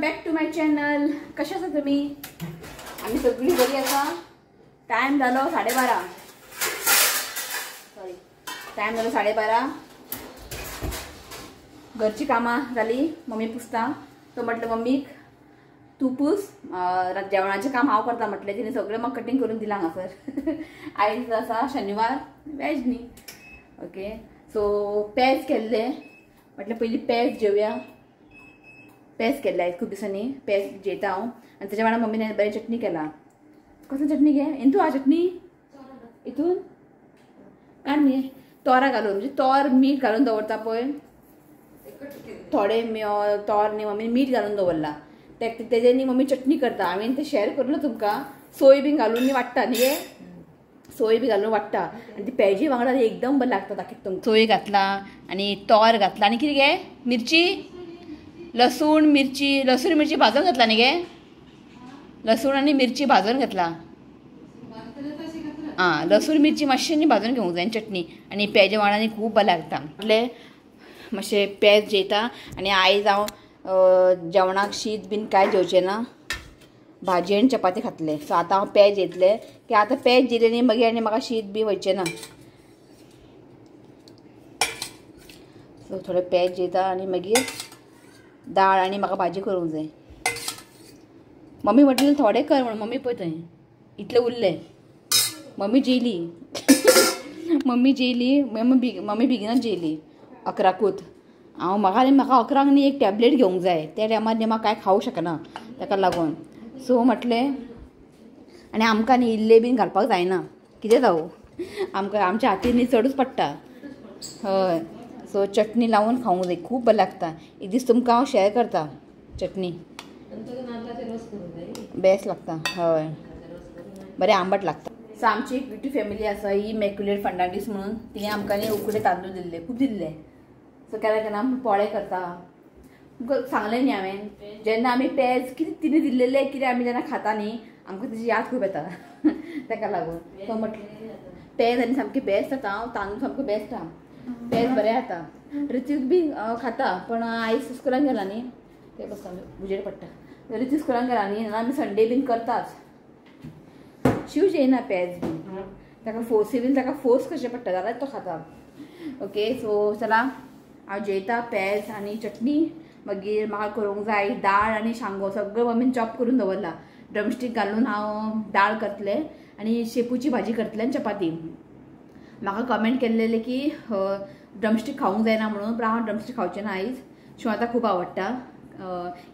Back to my channel. कशें आसा तुमी? आमी सगळीं बरी आसा. टायम जालो 12:30. सॉरी, टायम जालो 12:30. घरची कामां जाली. मम्मी पुसता तो म्हटलं मम्मीक तूं पूस, जेवणाचें काम हांव करता म्हटलें. तिणें सगळें म्हाका कटींग करून दिलां हांगासर. आयज आसा शनिवार, वेज न्ही. ओके, सो पेज केल्ले म्हटलें पयलीं पेज जेवया. पेज केल्ले आयज खूब दिसांनी पेज जेयता हांव. आनी तेच्या वांगडा मम्मीन बरें चटणी केला. कसली चटणी गे हितून आ चटणी हितून काड मगे तोरां घालून, म्हणजे तोर मीठ घालून दवरता पळय. थोडे तोर न्ही मम्मीन मीठ घालून दवरला, तेजे न्ही मम्मी चटणी करता. हांवें तें शेअर करून तुमकां. सोय बी घालून न्ही वाडटा न्ही गे, सोय बी घालून वाडटा आनी ती पेजी वांगडा एकदम बरें लागता. दाखयता तुमकां. सोय घातला आनी तोर घातला आनी कितें गे मिरची, लसूण मिरची, लसूण मिरची भाजून घेतला न्ही गे, लसूण आनी मिरची भाजून घेतला. आं, लसूण मिरची मातशी न्ही भाजून घेवंक जाय चटणी. आनी पेजे वांगडा न्ही खूब बरें लागता. म्हटलें मातशें पेज जेयता. आनी आयज हांव जेवणाक शीत बीन कांय जेवचें ना, भाजी आनी चपाती खातलें. सो आतां हांव पेज येतलें की आतां पेज जेयलें न्ही मागीर आनी म्हाका शीत बी वयचें ना. सो थोडें पेज जेयता आनी मागीर दाळ आनी म्हाका भाजी करूंक जाय. मम्मी म्हटलें थोडें कर म्हणून, मम्मी पळय थंय इतलें उरलें. मम्मी जेयली. मम्मी जेयली, मम्मी बेगिनच जेयली 11कूच. हांव म्हाका आनी म्हाका 11 न्ही एक टॅबलेट घेवंक जाय, त्या टायमार न्ही म्हाका कांय खावंक शकना ताका लागून. सो म्हटलें आनी आमकां न्ही इल्लें बीन घालपाक जायना, कितें जावं आमकां आमच्या हातीन न्ही चडूच पडटा. हय, सो चटणी लावन खावंक जाय, खूब बरें लागता. एक दीस तुमकां हांव शेअर करता चटणी, बेस्ट लागता. हय, बरें आंबट लागता. सो आमची एक ब्युटी फॅमिली आसा, ही मॅक्युलेट फर्नांडीस म्हणून, तिणें आमकां न्ही उकडे तांदूळ दिल्ले, खूब दिल्ले. सो केन्ना केन्ना आमी पोळे करता. तुमकां सांगलें न्ही हांवें, जेन्ना आमी पेज कितें तिणें दिल्लेलें कितें आमी जेन्ना खाता न्ही आमकां तेजी याद खूब येता. ताका लागून सो म्हटलें पेज आनी सामकी बेस्ट जाता. तांदूळ सामको बेस्ट आहा, पेज बरें जाता. ऋत्विक बी खाता, पण आयज स्कुलान गेला न्ही, ते बस उजेड पडटा. ऋत्विक स्कुलान गेला न्ही, आमी संडे बीन करताच. शिव जेयना पेज बीन, ताका फोर्स बीन ताका फोर्स करचें पडटा जाल्यार तो खाता. ओके, सो चला हांव जेयता पेज आनी चटणी. मागीर म्हाका करूंक जाय दाळ आनी शांगो, सगळें मम्मीन चॉप करून दवरला. ड्रमस्टीक घालून हांव दाळ करतलें आनी शेपूची भाजी करतलें आनी चपाती. म्हाका कमेंट केल्लेले की ड्रमस्टीक खावंक जायना म्हणून, पण हांव ड्रमस्टीक खावचें ना आयज. शिव खूब आवडटा.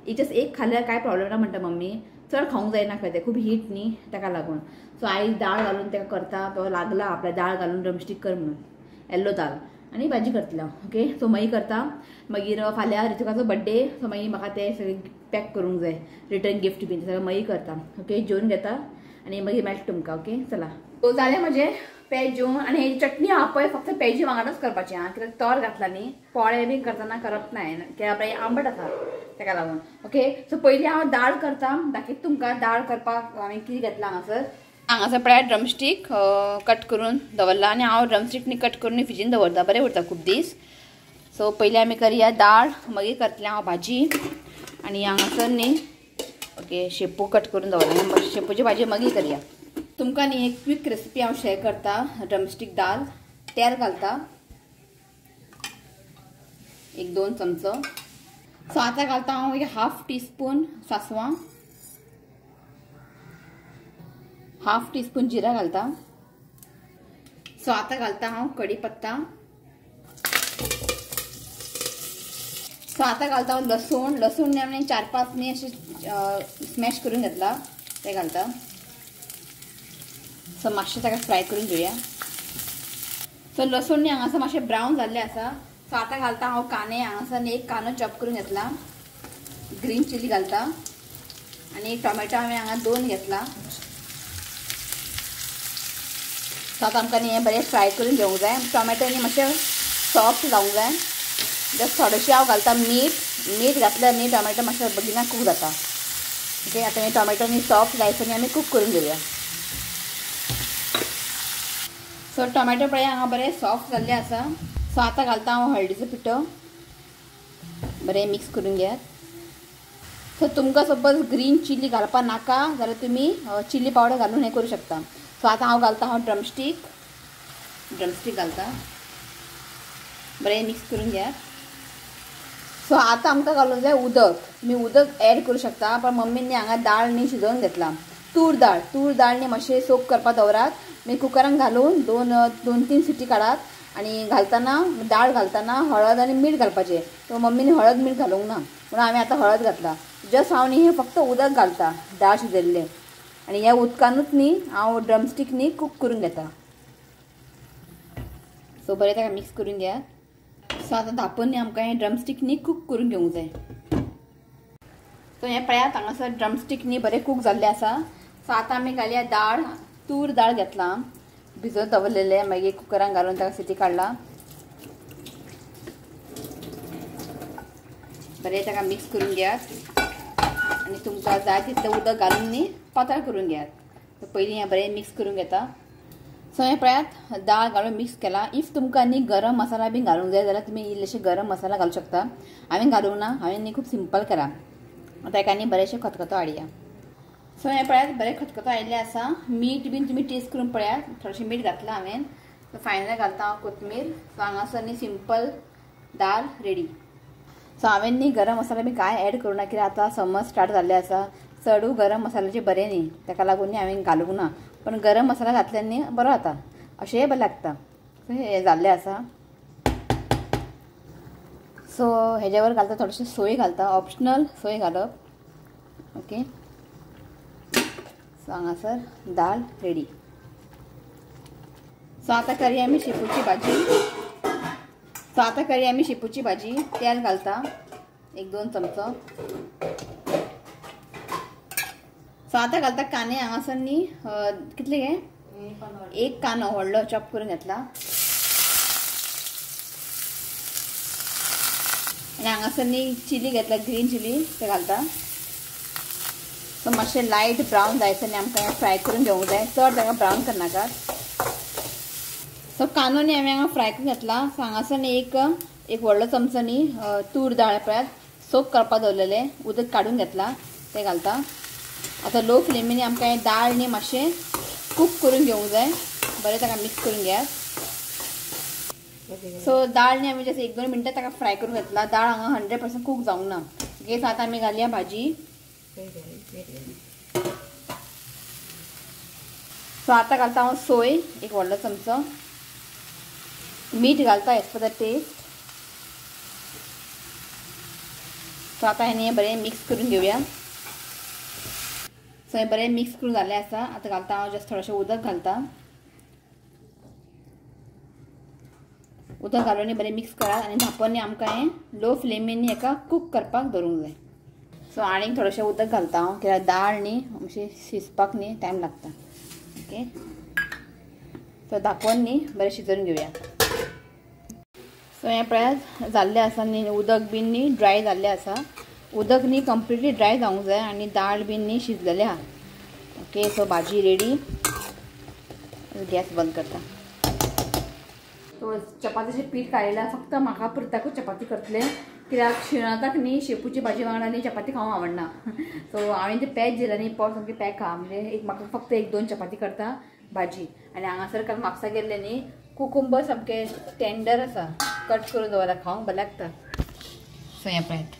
जस्ट एक खाल्यार कांय प्रॉब्लेम ना म्हणटा मम्मी, चड खावंक जायना खंय तें, खूब हीट न्ही ताका लागून. सो आयज दाळ घालून ताका करता, तो लागला आपल्या दाळ घालून ड्रमस्टीक कर म्हणून, येल्लो दाळ आनी भाजी करतलें हांव. ओके, सो मागीर करता. मागीर फाल्यां ऋतिकाचो बड्डे, सो मागीर म्हाका तें सगळें पॅक करूंक जाय, रिटर्न गिफ्ट बीन सगळें मागीर करता. ओके, जेवन घेता आनी मागीर मेळटा तुमकां. ओके, चला. सो जालें म्हजें पेज जेवन. आनी हेजी चटणी आहा पळय फक्त पेजी वांगडाच करपाची आं, कित्याक तोर घातला न्ही, पोळे बीन करतना करप ना, कित्याक आंबट आसा ताका लागून. ओके, सो पयलीं हांव दाळ करता, दाखयता तुमकां दाळ करपाक हांवें कितें घेतलां हांगासर. हांगासर पळयात ड्रमस्टीक कट करून दवरला आनी हांव ड्रमस्टीक न्ही कट करून फ्रिजीन दवरता, बरें उरता खूब दीस. सो पयलीं आमी करया दाळ, मागीर करतलें हांव भाजी. आनी हांगासर न्ही ओके शेपू कट करून दवरला, शेपूची भाजी मागीर करया. तुमकां न्ही एक क्विक रेसिपी हांव शेअर करता. ड्रमस्टीक दाल, तेल घालता 1-2 चमचो. सो आतां घालता हांव एक 1/2 टीस्पून सासवां, 1/2 टीस्पून जिरा घालता. सो आतां घालता हांव कडी पत्ता. सो आतां घालता हांव लसूण. लसूण न्ही हांवें 4-5 न्ही अशें स्मॅश करून घेतला, ते घालता. सो मातशें ताका फ्राय करून घेवया. सो लसूण न्ही हांगासर मातशें ब्रावन जाल्लें आसा. सो आतां घालता हांव कांदे. हांगासर एक कांदो चॉप करून घेतला, ग्रीन चिली घालता आनी टोमॅटो हांवें हांगा 2 घेतला. सो आतां आमकां न्ही हें बरें फ्राय करून घेवंक जाय. टोमॅटो न्ही मातशें सॉफ्ट जावंक जाय. जस्ट थोडेशें हांव घालता मीठ. मीठ घातल्यार न्ही टोमॅटो मातशें बेगिना कूक जाता. ओके, आतां हें टोमॅटो न्ही सॉफ्ट जायसर न्ही आमी कूक करून घेवया. सो टोमॅटो पळय हांगा बरें सॉफ्ट जाल्ले आसा. सो आतां घालता हांव हळदीचो पिठो, बरें मिक्स करून घेयात. सो तुमकां सपोज ग्रीन चिली घालपा नाका जाल्यार तुमी चिली पावडर घालून हें करूं शकता. सो आतां हांव घालता हांव ड्रमस्टीक, ड्रमस्टीक घालता. बरें मिक्स करून घेयात. सो आतां आमकां घालूंक जाय उदक. तुमी उदक एड करूं शकता, पण मम्मीन न्ही हांगा दाळ न्ही शिजोवन घेतला. तूर दाळ, तूर दाळ न्ही मातशें सोक करपाक दवरात. मागीर कुकरान घालून दोन तीन सिटी काडात. आनी घालतना दाळ घालतना हळद आनी मीठ घालपाचें. सो मम्मीन हळद मीठ घालूंक ना म्हणून हांवें आतां हळद घातला. जस्ट हांव न्ही हें फक्त उदक घालता दाळ शिजयल्लें, आनी ह्या उदकानूच न्ही हांव ड्रमस्टीक न्ही कूक करून घेता. सो बरें ताका मिक्स करून घेयात. सो आतां धांपून न्ही आमकां हें ड्रमस्टीक न्ही कूक करून घेवंक जाय. सो हें पळयात हांगासर ड्रमस्टीक न्ही बरें कूक जाल्लें आसा. सो आतां आमी घालया दाळ. तूर दाळ घेतला, भिजत दवरलेले, मागीर कुकरान घालून ताका सिटी काडला. बरें ताका मिक्स करून घेयात आनी तुमकां जाय तितलें उदक घालून न्ही पातळ करून घेयात. पयलीं हें बरें मिक्स करून घेता. सो हें पळयात दाळ घालून मिक्स केला. If तुमकां न्ही गरम मसाला बी घालूंक जाय जाल्यार तुमी इल्लेशे गरम मसाला घालूं शकता. हांवें घालूंक ना, हांवें न्ही खूब सिंपल केला. आतां हेका न्ही बरेंशें खतखतो हाडया. सो हें पळयात बरें खतखतो आयिल्लें आसा. मीठ बीन तुमी टेस्ट करून पळयात. थोडेशें मीठ घातलां हांवें. सो फायनल घालता हांव कोथमीर. सो हांगासर न्ही सिंपल दाळ रेडी. सो हांवें न्ही गरम मसाला बी कांय एड करूं ना, कित्याक आतां समर स्टार्ट जाल्ले आसा. चडू गरम मसाल्याचें बरें न्ही, ताका लागून न्ही हांवें घालूंक ना. पण गरम मसाला घातल्यार न्ही बरो जाता, अशेंय बरें लागता. सो हें जाल्लें आसा. सो हेज्यावर घालता थोडेशें सोय घालता, ऑप्शनल सोय घालप. ओके, सो हांगासर दाळ रेडी. सो आतां करया आमी शेपूची भाजी. सो आतां करया आमी शेपूची भाजी. तेल घालता 1-2 चमचो. सो आतां घालता कांदे. हांगासर न्ही कितले गे, एक कांदो व्हडलो चॉप करून घेतला. आनी हांगासर न्ही चिली घेतला, ग्रीन चिली ते घालता. सो मातशें लायट ब्रावन जायसर न्ही आमकां फ्राय करून घेवंक जाय, चड ताका ब्रावन करनाकात. सो कांदो न्ही हांवें हांगा फ्राय करून घेतला. सो हांगासर न्ही एक व्हडलो चमचो न्ही तूर दाळ पळयात सोक करपाक दवरलेलें, उदक काडून घेतला तें घालता. आतां लो फ्लेमीन आमकां हें दाळ न्ही मातशें कूक करून घेवंक जाय. बरें ताका मिक्स करून घेयात. सो दाळ न्ही आमी जस्ट 1-2 मिनटां ताका फ्राय करून घेतला. दाळ हांगा 100% कूक जावंक ना. ओके, सो आतां आमी घालया भाजी. सो आतां घालता हांव सोय एक व्हडलो चमचो, मीठ घालता as per the taste. So आतां हें बरें मिक्स करून घेवया. सो हें बरें मिक्स करून जाल्लें आसा. आतां घालता हांव जस्ट थोडेशें उदक घालता. उदक घालून बरें मिक्स करात आनी धांपून आमकां हें लो फ्लेमीन हेका कूक करपाक दवरूंक जाय. सो आनीक थोडेशें उदक घालता हांव, कित्याक दाळ न्ही मातशी शिजपाक न्ही टायम लागता. ओके, सो धांपून न्ही बरें शिजोवन घेवया. सो हें पळयात जाल्लें आसा न्ही, उदक बीन न्ही ड्राय जाल्लें आसा. उदक न्ही कंप्लिटली ड्राय जावंक जाय आनी दाळ बीन न्ही शिजलेलें आहा. ओके, सो भाजी रेडी. गॅस बंद करता. सो चपातीचें पीठ काडलें, फक्त म्हाका पुरताकूच चपाती करतलें, कित्याक शिणाताक न्ही शेपूची भाजी वांगडा न्ही चपाती खावंक आवडना. सो हांवें तें पॅक दिलां न्ही, पोट सामकें पॅक आहा, म्हणजे एक म्हाका फक्त 1-2 चपाती करता भाजी. आनी हांगासर काल म्हापसा गेल्लें न्ही, कुकुंबर सामकें टेंडर आसा, कट करून दवरला, खावंक बरें लागता. सो हें पळयात.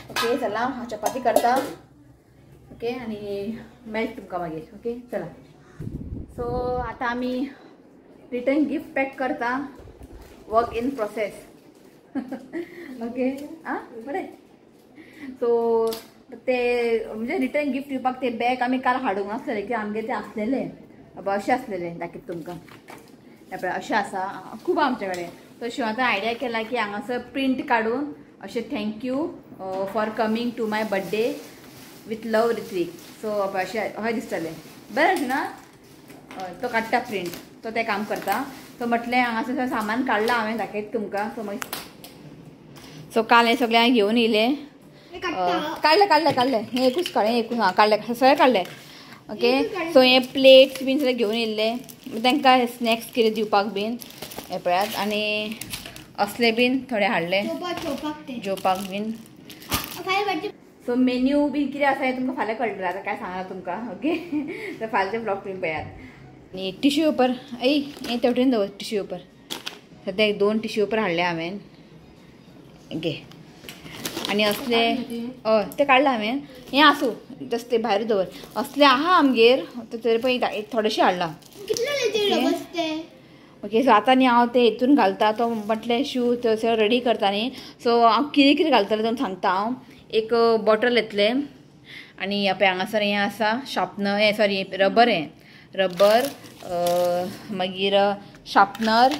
ओके, चला हांव चपाती करता. ओके, आनी मेळटा तुमकां मागीर. ओके, चला. सो आतां आमी रिटर्न गिफ्ट पॅक करता, वर्क इन प्रोसेस. ओके, आं बरें. सो ते म्हणजे रिटर्न गिफ्ट दिवपाक ते बॅग आमी काल हाडूंक नासलेले, की आमगे ते आसलेले अशें आसलेले, दाखयता तुमकां. हें पळय अशें आसा खूब आमचे कडेन. सो शिवांत आयडिया केला की हांगासर प्रिंट काडून अशें thank you for coming to my birthday with love Ritwik. So अशें हय दिसतलें बरें ना. तो काडटा प्रिंट, तो तें काम करता. सो म्हटलें हांगासर सामान काडलां हांवें, दाखयता तुमकां. सो मागीर सो काल हें सगळें हांवें घेवन येयलें. काडलें काडलें काडलें, हें एकूच काडलें, एकूच हां काडलें, सगळें काडलें. ओके, सो हें प्लेट्स बीन सगळें घेवन येयल्ले, तांकां स्नॅक्स कितें दिवपाक बीन हें पळयात. आनी असले बीन थोडे हाडले जेवपाक बीन. सो मेन्यू बीन कितें आसा हें तुमकां फाल्यां कळटलें, आतां काय सांगना तुमकां. ओके तर फाल्यां ब्लॉग तुमी पळयात. आनी टिश्यू पेपर ऐ हें तेवटेन दवर टिश्यू पेपर. सद्या एक 2 टिश्यू पेपर हाडले हांवें घे. आनी असले हय ते काडला हांवें, हें आसूं जस्ट ते भायर दवर. असले आहा आमगेर तरी पळय थोडेशे हाडला. ओके सो आतां न्ही हांव ते हितून घालता, तो म्हटलें शू थंयसर रेडी करता न्ही. सो हांव कितें कितें घालतलें तुमकां सांगता हांव. एक बॉटल येतलें आनी पळय हांगासर हें आसा शार्पनर, हें सॉरी रबर, हें रबर, मागीर शार्पनर,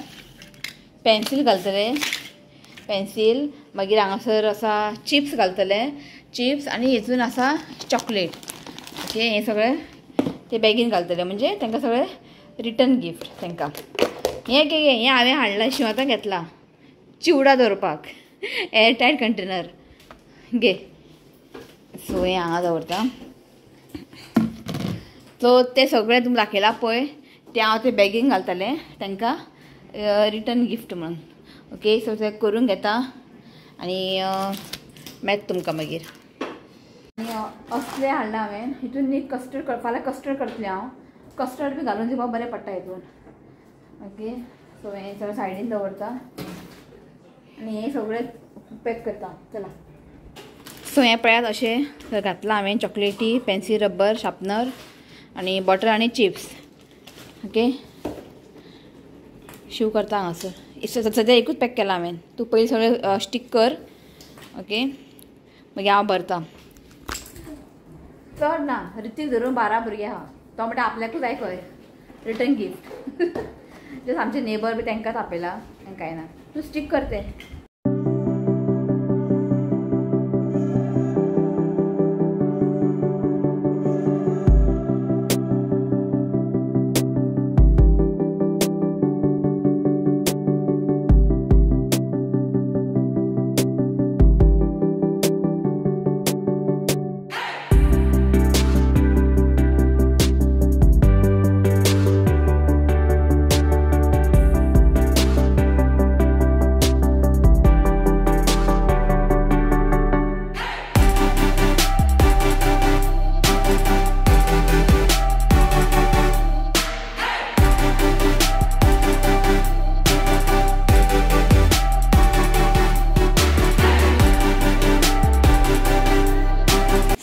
पेन्सील घालतलें, पेन्सील, मागीर हांगासर आसा चिप्स घालतलें, चिप्स आनी हितून आसा चॉकलेट. ओके हें सगळें ते बॅगीन घालतलें, म्हणजे तांकां सगळें रिटर्न गिफ्ट तांकां. हें घे हें हांवें हाडलां शिवातां घेतलां चिवडा दवरपाक, एअरटायट कंटेनर घे. सो हें हांगा दवरता. सो ते सगळें तुमकां दाखयलां पळय, तें हांव ते बॅगीन घालतलें तांकां रिटर्न गिफ्ट म्हणून. ओके सो ते करून घेता आनी मेळटा तुमकां मागीर. आनी असलें हाडलां हांवें हितून न्ही कस्टर्ड, फाल्यां कस्टर्ड करतलें हांव, कस्टर्ड बी घालून दिवपाक बरें पडटा हितून. ओके सो हें सगळें सायडीन दवरता आनी हें सगळें पॅक करता. चला सो हें पळयात अशें घातलां हांवें, चॉकलेटी, पेन्सील, रबर, शार्पनर आनी बॉटल आनी चिप्स. ओके शिव करता हांगासर. सद्या एकूच पॅक केलां हांवें, तूं पयलीं सगळें स्टीक कर. ओके मागीर हांव भरता. चड ना ऋत्विक धरून 12 भुरगे आहा, तो म्हणटा आपल्याकूच जाय खंय रिटर्न गिफ्ट. जस्ट आमचे नेबर बी तांकांच आपयला, कांय ना. तूं स्टीक कर तें.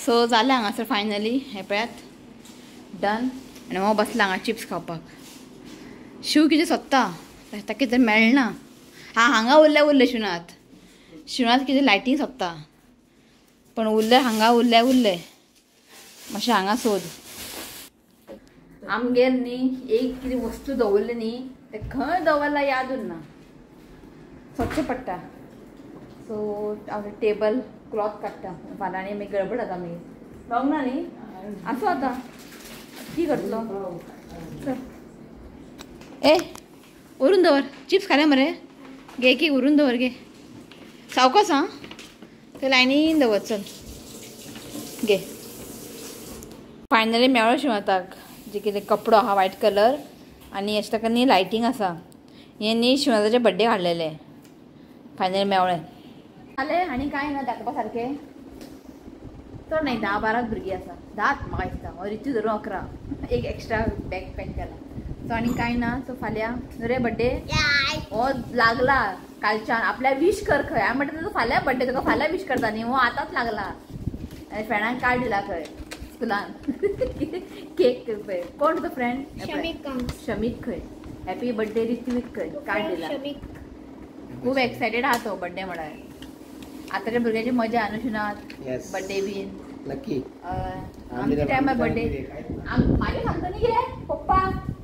सो जालें हांगासर फायनली, हें पळयात डन. आनी हांव बसलां हांगा चिप्स खावपाक. शिव कितें सोदता ताका कितें मेळना. हा हांगा उरल्या उरलें शिवनाथ, शिवनाथ कितें लायटींग सोदता पण उरलें हांगा उरलें उरलें मातशें हांगा सोद. आमगेर न्ही एक कितें वस्तू दवरली न्ही तें खंय दवरला याद उरना, सोदचें पडटा. सो हांव टेबल क्लॉथ काडटा फाल्यां आनी मागीर गडबड जाता मागीर. जावंक ना न्ही आसूं आतां की करतलो. चल ए व्हरून दवर चिप्स खाले मरे, घे की व्हरून दवर घे सावकास. आं ते लायनीन दवर चल घे. फायनली मेळ्ळो शिवनाथाक जे कितें कपडो आहा व्हायट कलर आनी अशें ताका न्ही लायटींग आसा. हें न्ही शिवनाथाचे बड्डे हाडलेले, फायनली मेळ्ळें. जालें आनी कांय ना दाखोवपा सारकें चड न्हय, 10-12 भुरगीं आसा, 10 म्हाका दिसता, रितू धरून 11, एक एक्स्ट्रा बॅग पॅक केला. सो आनी कांय ना. सो फाल्यां रे बड्डे हो लागला कालच्यान, आपल्या विश कर खंय. हांवें म्हणटा तुजो फाल्यां बड्डे, तुका फाल्यां विश करता न्ही, हो आतांच लागला. आनी फ्रेंडांक कार्ड दिला खंय स्कुलान केक पळय. कोण तुजो फ्रेंड? शमीक खंय हॅपी बड्डे ऋत्विक खंय कार्ड दिला. खूब एक्सायटेड आहा तो बड्डे म्हळ्यार. आतांच्या भुरग्याची मजा न्हू शिवनाथ, बड्डे बीन लकी. आमच्या टायमार बड्डे मागीर सांगता न्ही कितें पप्पा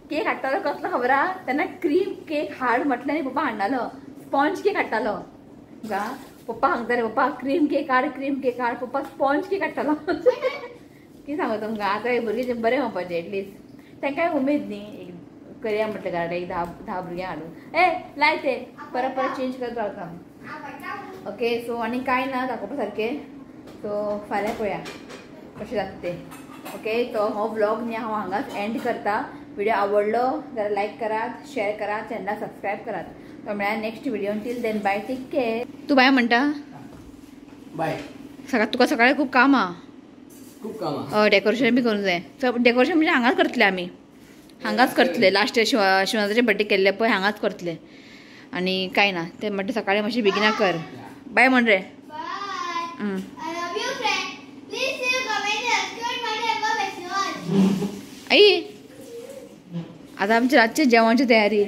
केक हाडटालो कसलो खबर आहा, तेन्ना क्रीम केक हाड म्हटलें न्ही पप्पा हाडटालो, स्पॉन्ज केक हाडटालो. पप्पा सांगताले पप्पा क्रीम केक हाड, क्रीम केक हाड, पप्पा स्पॉन्ज केक हाडटालो. कितें सांगू तुमकां, आतां भुरगीं बरें म्हणपाचें एटलिस्ट तांकांय उमेद न्ही एक करया म्हटलें घरा एक 10 भुरग्यांक हाडून. ए लाय ते परत परत चेंज करत रावता. ओके सो आनी कांय ना दाखोवपा सारकें. सो फाल्यां पळया कशें जाता तें. ओके तो हो व्लॉग न्ही हांव हांगाच एंड करता. व्हिडिओ आवडलो जाल्यार लायक करात, शेअर करात, चॅनलाक सबस्क्रायब करात. तो मेळ्ळ्या next video. Till then bye, take care. तूं बाय म्हणटा? बाय. सकाळ तुका सकाळी खूब काम आहा. खूब काम आहा. डेकोरेशन बी करूंक जाय. डेकोरेशन म्हणजे हांगाच करतले आमी, हांगाच करतले. लास्ट इयर शिवनाथाचे बड्डे केल्ले पळय हांगाच करतले. आनी कांय ना ते म्हणटा सकाळी मातशें बेगिना कर. बाय म्हण रे. आई आतां आमची रातचे जेवणाची तयारी.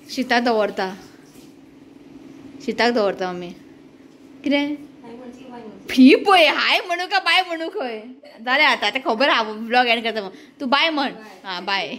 शिताक दवरता, शिताक दवरता आमी. कितें फी पळय हाय म्हणू का बाय म्हणू खंय जालें आतां. आतां खबर आहा ब्लॉग एंड करता. तूं बाय म्हण. आं बाय.